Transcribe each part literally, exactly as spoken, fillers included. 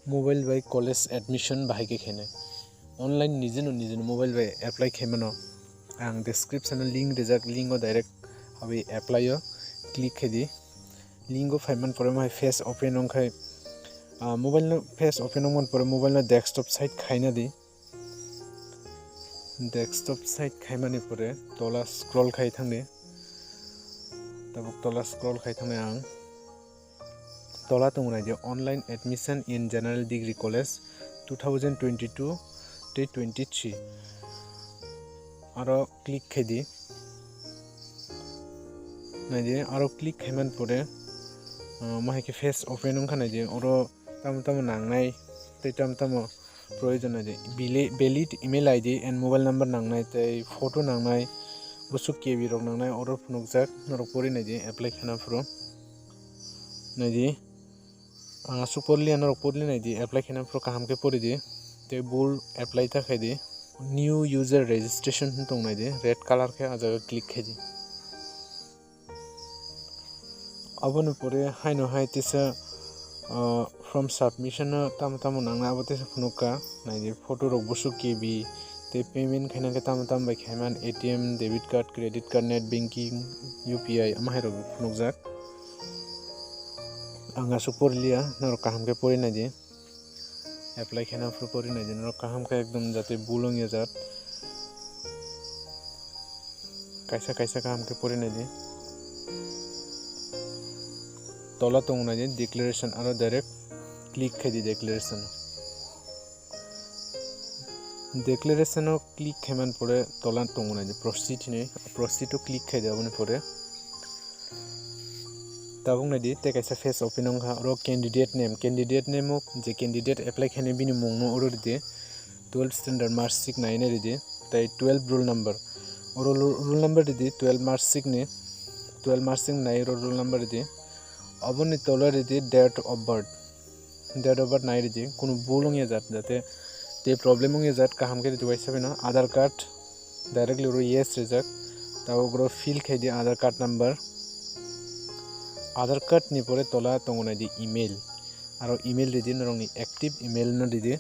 Mobile bai college admission bahai khe khainai. Online nijeno nijeno mobile bai apply khaimano. Ang description o link rijak, link o direct habwi apply o click khaidi. Link o phaiman pore mohai face open wngkhai, ah, mobile no face open wngman pore mobile no desktop site khaina di. Desktop site khaimani pore tola scroll khai thangdi. Tabuk tola scroll khai thangdi ang. Tola tongo naidi, "Online admission in General Degree College two thousand twenty-two tei twenty-three." Aro click khaidi. Naidi, aro click khaiman pore, ah, mohai khe face open wngkha naidi. Oro tamo tamo nangnai tei tamo tamo proyojon naidi. Bili-, valid email I D and mobile number nangnai tei photo nangnai, bwswk K B rok nangnai, oro phunukjak, norok pori naidi, apply khaina phuru. Naidi, ang aswk porliya, norok porli naidi, apply khaina phuru kaham khe pori di, tei bul apply ta khai di. New user registration hwn tong naidi, red colour khe ah jaga click khai di. Aboni pore haino hai tisa, ah, form submission no tamo tamo nangnai abo tisa phunukha. Naidi photo rok bwswk K B tei payment khaina khe tamo tamo bai khaiman A T M, debit card, credit card, net banking, U P I, omo hai rok phunukjak. Ang aswk porliya, norok kaham khe pori naidi. Apply khaina phuru pori naidi, norok kaham khe ekdom jate bul wngya jat. Kaisa kaisa kaham khe pori naidi. Tola tongo naidi declaration, aro direct click khai di declaration. Declaration o click khaiman pore tola tongo naidi proceed hinwi, proceed o click khai di aboni pore. Tabuk naidi, tei kaisa face open wngkha, oro candidate name, candidate name o je candidate apply khainai bini mungno oro ridi, twelve standard mark sheet nai nai ridi, tei twelve roll number, oro lo-, roll number ridi twelve mark sheet ni, twelve mark sheet nai oro roll number ridi, aboni tolo ridi date of birth, date of birth nai ridi, kunu bul wngya jat, jate tei problem wngya jat, kaham khe ridi waisa pheno Aadhaar card directly oro yes rijak, tabuk oro fill khai di Aadhaar card number, Aadhaar card ni pore tola tongo nai di email, aro email ridi norokni active email no ridi,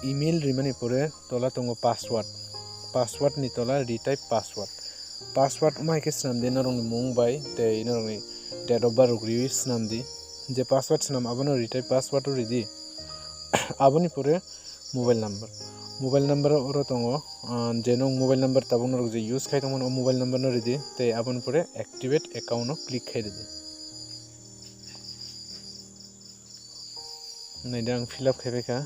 email rimani pore tola tongo password, password ni tola retype password, password wngma hai khe swnam di norokni mung bai tei norokni date of birth rok riwi swnam di, je password swnam abono retype password o ridi. Aboni pore mobile number. Mobile number oro tongo, ah, je nwng mobile number tabuk norok je use khai tongmani, o mobile number no ridi, tei aboni pore activate account no click khai ridi. Naidi, ang fill up khai bai kha.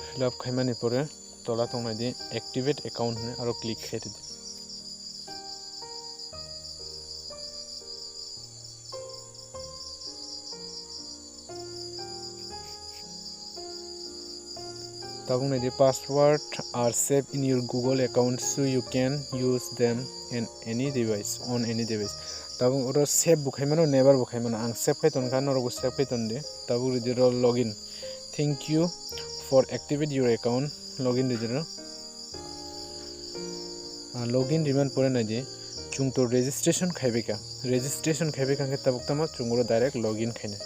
Fill up khaimani pore tola tong naidi activate account hinwi, aro click khai ridi. Tabuk naidi, "Password are saved in your Google account, so you can use them in any device, on any device." Tabuk oro save bo khaimano, never bo khaimano. Ang save khai tonkha, norokbo save khai tondi. Tabuk ridi oro login. "Thank you for activate your account." Login ridi oro. Ah, login riman pore naidi, chwng to registration khaibaikha. Registration khaibaikha khe tabuk tamo chwng oro direct login khainai.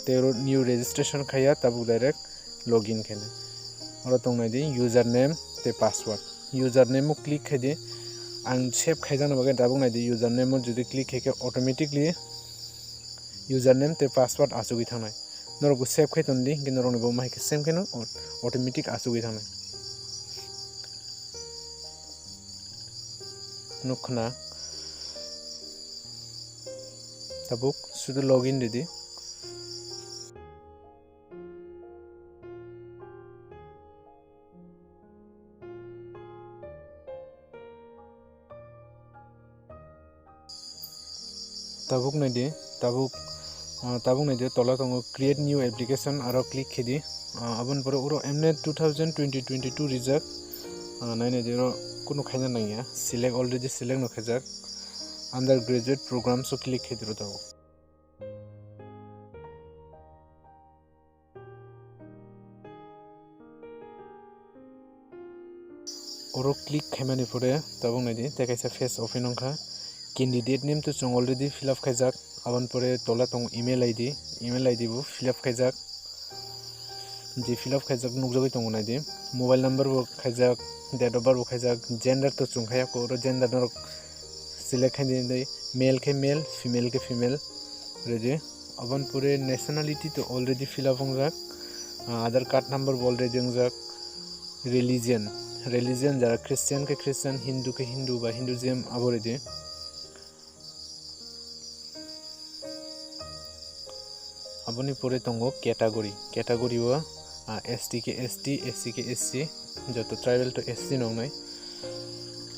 Tei oro new registration khaiya, tabuk direct login khainai. Oro tong naidi username tei password. Username o click khaidi. Ang save khaijakna bagwi tabuk naidi, username o jodi click khaikhe automatically username tei password achugwi thangnai. Norokbo save khai tondi, hinkhe norokni bo mahai khe same kheno automatic achugwi thangnai. Nukkhna tabuk sudu login ridi. Tabuk naidi, tabuk, ah, tabuk naidi, tola tongo create new application, aro click khaidi. Ah, aboni pore oro emne two thousand twenty twenty-two rijak. Ah, nai naidi, oro kunu khaina nangya, select, already select no khaijak. Undergraduate programs o click khaidi oro tabuk. Oro click khaimani pore tabuk naidi, tei kaisa page open wngkha. Candidate name to chwng already fill up khaijak, aboni pore tola tongo email I D, email I D bo fill up khaijak, je fill up khaijak nukjagwi tongo naidi, mobile number bo khaijak, date of birth bo khaijak, gender to chwng khaiya khe oro gender norok select khaidi, male khe male, female khe female rwdi. Aboni pore nationality to already fill up wngjak, ah, Aadhaar card number bo already wngjak, religion, religion jara Christian khe Christian, Hindu khe Hindu ba Hinduism abo rwdi. Aboni pore tongo category, category o, ah, S T khe S T, S C khe S C, joto tribal to S C nongnai.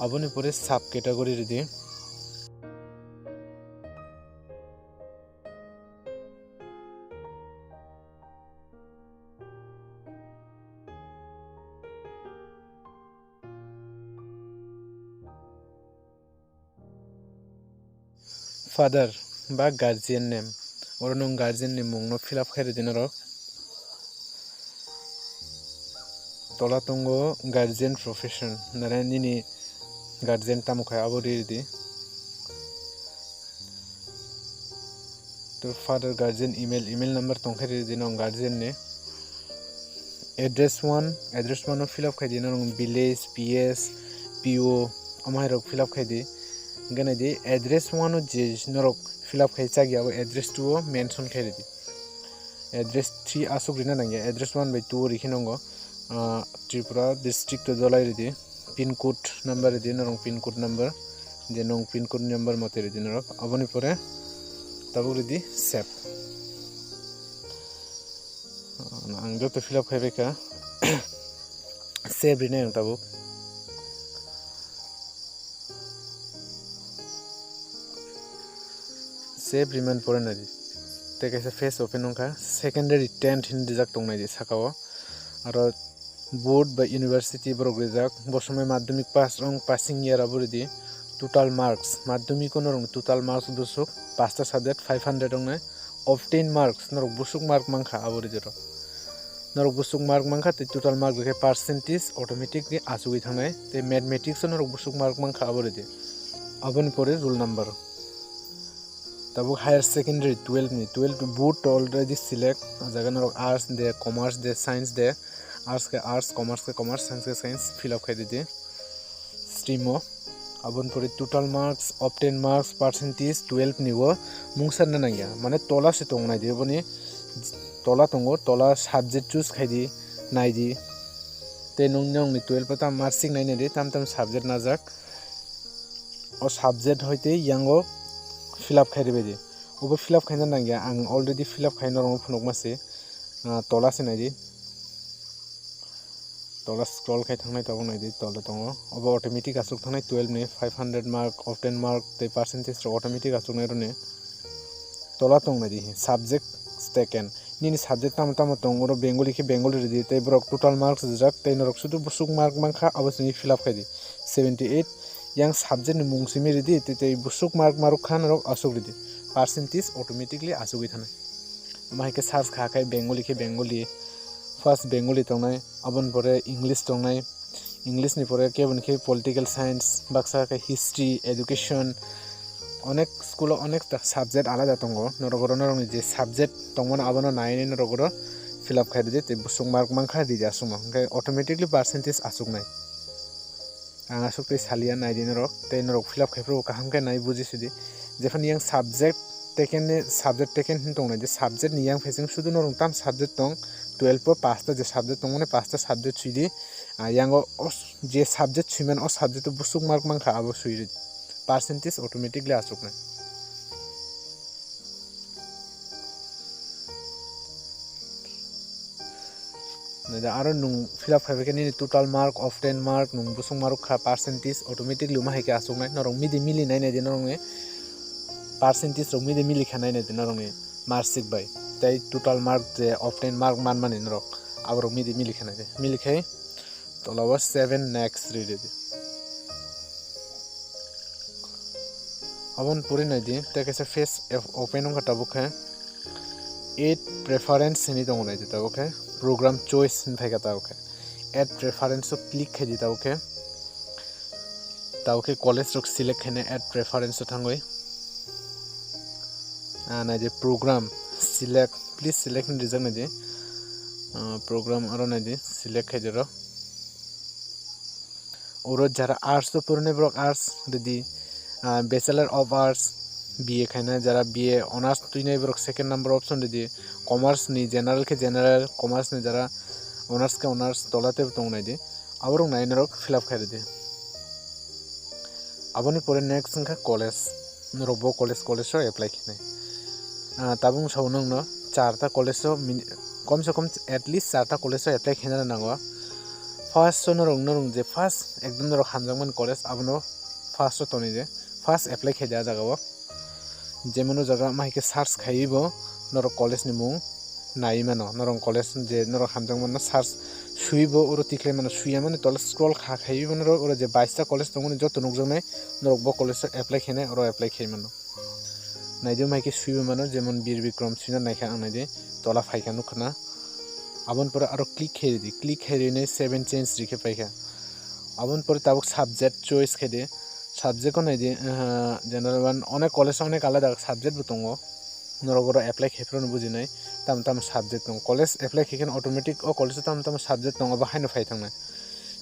Aboni pore sub category rwdi. Father ba guardian name, oro nwng guardian ni mung no fill up khai rwdi norok. Tola tongo guardian profession, nare nini guardian tamo khai abo ri rwdi. To father guardian email, email number tong khai rwdi nwng guardian ni. Address one, address one no fill up khai di, norok village, P S, P O, omo hai rok fill up khai di. Hingke nai di, address one o je norok fill up khai chak ya, abo address two o mention khai di. Address three aswk rina nang ya, address one bai two o rikhe nongo, ah, Tripura district o dolai ridi, pin code number ridi, norok pin code number, je nong pin code number mote ridi norok, aboni pore tabuk ridi save. Ang joto fill up khai bai kha. Save rinai ang tabuk. Save riman pore nai di. Tei kaisa page open wngkha. Secondary tenth hin rijak tong nai di saka o. Aro board ba university borok rijak. Bo somoi madhyamik pass wng passing year abo ridi. Total marks. Madhyamik o norokni total marks bwswk pasta subject five hundred wngnai. Obtain marks, norok bwswk mark mankha abo ridi rok. Norok bwswk mark mankha tei total mark rikhe percentage automatic khe achugwi thangnai. Tei mathematics o norok bwswk mark mankha abo ridi. Aboni pore roll number. Tabuk higher secondary twelve ni, twelve board to already select. O jaga norok arts de, commerce de, science de. Arts khe arts, commerce khe commerce, science khe science fill up khai ridi. Stream o. Aboni pore total marks, obtain marks, percentage twelve ni o mungsa na nangya. Mane tola se tong nai di boni tola tongo, tola subject choose khai di, nai di. Tei nung nongni twelve o tam marksheet nai nai di, tam tam subject najak. O subject hoite yango fill up khai ribai di. Obo fill up khaina nangya, ang already fill up khai norokno phunukma se, ah, tola se nai di. Tola scroll khai thangnai tabuk nai di, tola tongo. Obo automatic aswk thangnai twelve ni five hundred mark, obtain mark tei percentage rok automatic aswk nai rwni. Tola tong nai di subject taken. Nini subject tamo tamo tong oro Bengali khe Bengali ridi tei borok total marks rijak tei norok sudu bwswk mark mankha abo simi fill up khai di. Seventy eight yang subject ni mung simi ridi tei, tei bwswk mark marwk kha norok aswk ridi. Percentage automatically aswkwi thanai. Omo hai khe search kha khai Bengali khe Bengali, first Bengali tongnai, aboni pore English tongnai, English ni pore kebo ni khe political science, baksa khe history, education, onek school o onek ta subject alada tongo, norok oro norok ni je subject tongmani abono nai nai norok oro fill up khai ridi, tei bwswk mark mankha ridi aswkno, hwnkhe automatically percentage aswknai. Ang aswk tei salia nai di norok, tei norok fill up khai phuru kaham khe nai buji sidi. Jephanu yang subject taken ni, subject taken hin tong nai di, subject ni yang facing sudu norok tam subject tong, twelve o pasta je subject tong mani pasta subject sui di. Ah, yang o os-, je subject sui man o subject o bwswk mark mankha abo sui ridi. Percentage automatically aswk nai. Naida aro nung fill up khai khe nini total mark, obtain mark, nung bwswk mark kha percentage automatically omo hai khe aswk nai. Norok midi mili nai nai di norok ni percentage rok midi mili kha nai nai di norok ni marksheet bai. Tei total mark je obtain mark man mani norok aborok midi mili kha nai di. Mili khai tola o seven next ri ridi. Aboni pore nai di, tei kaisa page ep-, open wngkha tabuk khe. Add preference hinwi tongo nai di tabuk khe. Program choice hinwi phaikha tabuk khe. Add preference o click khai di tabuk khe. Tabo khe college rok select khaina add preference o thangwi. Ah, naidi program select, please select hinwi rijak naidi. Ah, program aro naidi select khaidi oro. Oro jara arts o porwnai borok arts ridi, ah, Bachelor of Arts, B A khaina jara B A honors twinai borok second number option ridi, commerce ni general khe general, commerce ni jara honors khe honors tola teibo tong naidi. Aborok nai norok fill up khai ridi. Aboni pore next wngkha college, norok bo college, college o apply khainai. Ah, tabuk sao nongno charta college o min-, kom se kom at least charta college o apply khaina nango. First o norok, norok je first ekdom norok hamjakmani college abono first o tonwi de, first apply khai de ah jaga o. Jemon o jaga ma hai khe search khaiwi bo norok college ni mung naiwi mano, norok college je norok hamjakmano search swiwi bo oro tikhlai mano, swiya mani tola scroll kha khaiwi bo norok oro je baista college tongmani joto nukjaknai norok bo college o apply khainai oro apply khai mano. Naidi o ma hai khe swiwi mano, jemon Bir Bikram swina naikha ang naidi tola phaikha nukha na. Aboni pore aro click khai ridi, click khai rinai save and change rikhe paikha. Aboni pore tabuk subject choice khai di, subject o naidi, ah, general one onek college o onek alada subject bo tongo, norok oro apply khai phano bujinai tamo tamo subject tongo. College apply khai khe automatic o college o tamo tamo subject tongo, abo haino phai thangnai.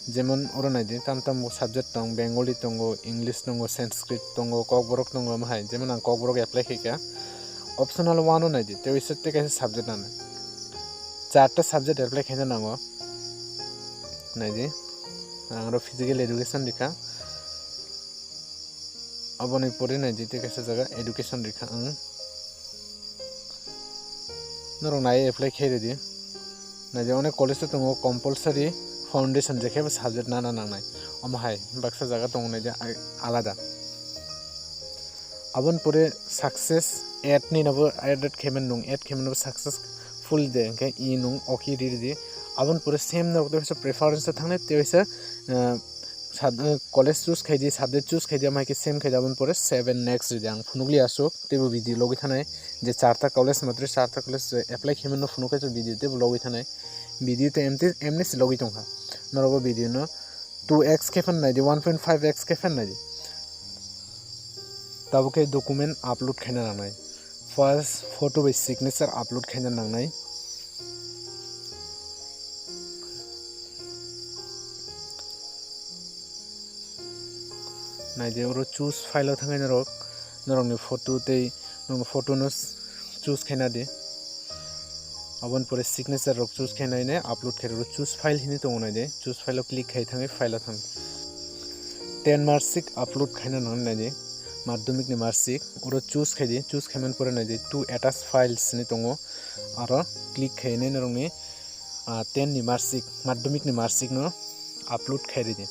Jemon oro naidi, tamo tamo subject tong, Bengali tongo, English tongo, Sanskrit tongo, Kokborok tongo, omo hai. Jemon ang Kokborok apply khaikha, optional one o naidi, tei waisa tei kaisa subject nanai. Charta subject apply khaina nango. Naidi, ang oro physical education rikha. Aboni pore naidi, tei kaisa jaga education rikha ang. Norok nai apply khai ridi. Naidi, onek college o tongo compulsory foundation, je khe bo subject nana nangnai. Omo hai baksa jaga tongo naidi, a-, alada. Aboni pore success add ni nabo added khaimani nung, add khaimani nabo successful de, hwnkhe i nung okay ri ridi. Aboni pore same norok tei waisa preference o thangnai, tei waisa, ah, sub-, eh, college choose khai di, subject choose khai di, ama hai khe same khai di, aboni pore save and next ridi. Ang phunukliya aswk, teibo video logwi thanai, je charta college matri, charta college je apply khaimano phunuk khe video teibo logwi thanai. Video tei emti, emni se logwi tongkha. Norok o video no two X khe phan naidi, one point five X khe phan naidi. Tabuk khe document upload khaina nangnai. First photo bai signature upload khaina nangnai. Naidi, oro choose file o thangwi norok, norokni photo tei norokni photo no choose khaina di. Aboni pore signature rok choose khaina hwnwi upload khe rw choose file hinwi tongo naidi. Choose file o click khai thangwi file o thang. Ten marksheet upload khaina nang naidi. Madhyamik ni marksheet oro choose khai di. Choose khaimani pore naidi two attach files hinwi tongo. Aro click khainai norokni, ah, ten ni marksheet, madhyamik ni marksheet no upload khai ridi.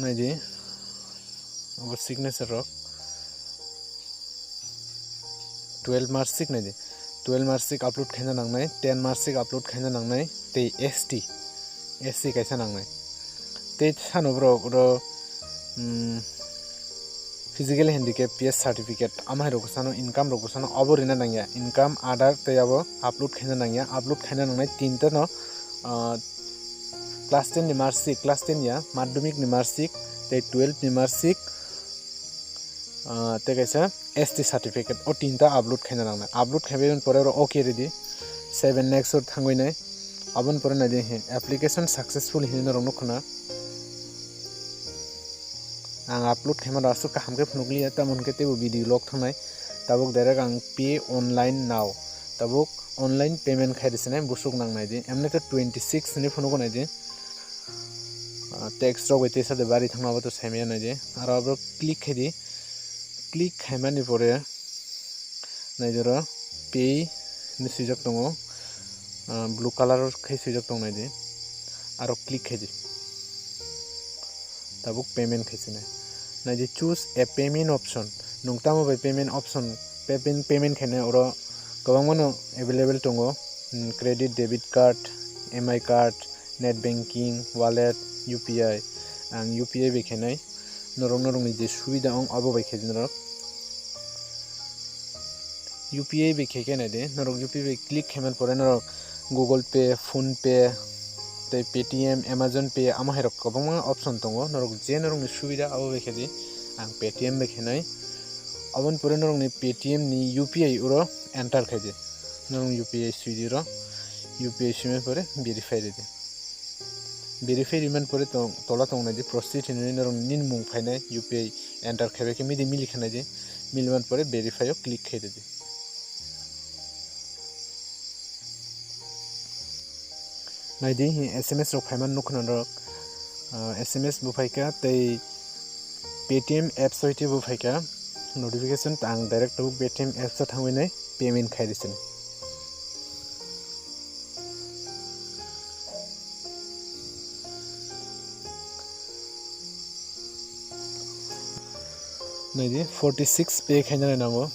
Naidi, abo signature rok. Twelve marksheet naidi, twelve marksheet upload khaina nangnai, ten marksheet upload khaina nangnai, tei S T, S C kaisa nangnai. Tei sano borok oro, mm, physical handicap P S certificate, ama hai rok sano income rok sano abo rina nangya, income, Aadhaar tei abo upload khaina nangya, upload khaina nangnai tinta no, ah, class ten ni marksheet, class ten ya, madhyamik ni marksheet, tei twelve ni marksheet, ah, tei kaisa S T certificate, o tinta upload khaina nangnai. Upload khaibai pore oro okay ridi, save and next o thangwi nai. Aboni pore naidi he, application successful hinwi norok nukha na. Ang upload khaima rok aswk kaham khe phunukliya, tamo hwnkhe teibo video log thangnai. Tabuk direct ang pay online now. Tabuk online payment khai rwsinai, busuk nang naidi. Emne khe twenty six hinwi phunugo naidi. Ah, tax rok bai teisa de bari thangma abo to saimaya naidi. Aro abo click khai di. Click khaimani pore naidi oro pay hinwi swijak tongo. Ah, blue color khai swijak tong naidi. Aro click khai di. Tabuk payment khai sinai. Naidi choose a payment option. Nwng tamo bai payment option, payment, payment khainai oro kwbangmano available tongo. Hmm, credit, debit card, M I card, net banking, wallet, U P I. Ang U P I bai khainai. Norok, norokni je subida wng abo bai khaidi norok. U P I bai khaikhe naidi, norok U P I bai click khaimani pore norok Google Pay, PhonePe, tei Paytm, Amazon Pay, amo hai rok kwbangma option tongo, norok je norokni subida abo bai khe di. Ang Paytm bai khe nai. Aboni pore norokni Paytm ni U P I uro enter khai di. Norok U P I swi di ro, U P I swimani pore verify rw di. Verify rimani pore tong, tola tong nai di, proceed hinwi norok nini mung phainai U P I enter khaibai khe midi mili khanai di, milimani pore verify o click khai di. Nai di, S M S rok phaimani nukho norok, ah, S M S bo phaikha tei Paytm apps hoite bo phaikha notification, ang direct tabuk Paytm apps o thangwi nai payment khai rwsini. Naidi, forty six pay khaina nango.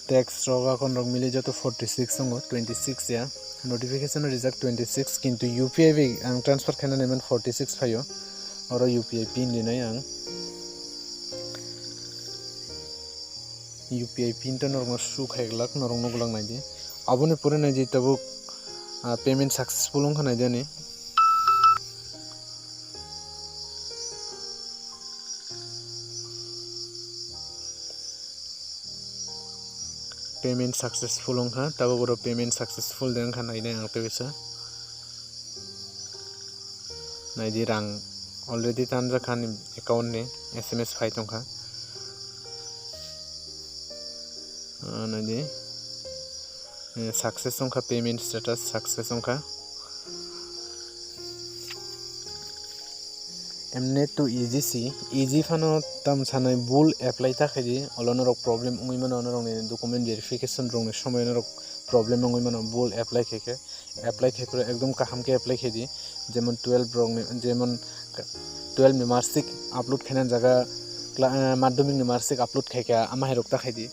Tax rok akon rok mili joto forty six wngo, twenty six ya. Notification rijak twenty six, kintu U P I bai ang transfer khaina naiman forty six phaio. Oro U P I pin rinai ang. U P I pin to norokno show khai glak, norok nukglak naidi. Aboni pore naidi tabuk, ah, payment successful wngkha naidi ani. Payment successful wngkha, tabuk oro payment successful de wngkha naidi ang tei bisa. Naidi rang already tanjak kha ani account ni, S M S phai tongkha. Ah, naidi, eh, success wngkha, payment status success wngkha. Emne to easy si, easy phano tam sanai bul apply ta khaidi, olo norok problem wngwi mano, norokni document verification rokni somoi norok problem wngwi mano, bul apply khaikhe. Apply khai phuru ekdom kaham khe apply khai di, jemon twelve rok ni, jemon twelve ni marksheet upload khaina jaga, kla-, eh, madhyamik ni marksheet upload khai kha, ama hai rok ta khai di,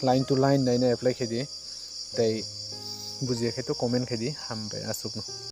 line to line naina apply khai di, tei bujiya khe to comment khai di, hambai aswk no.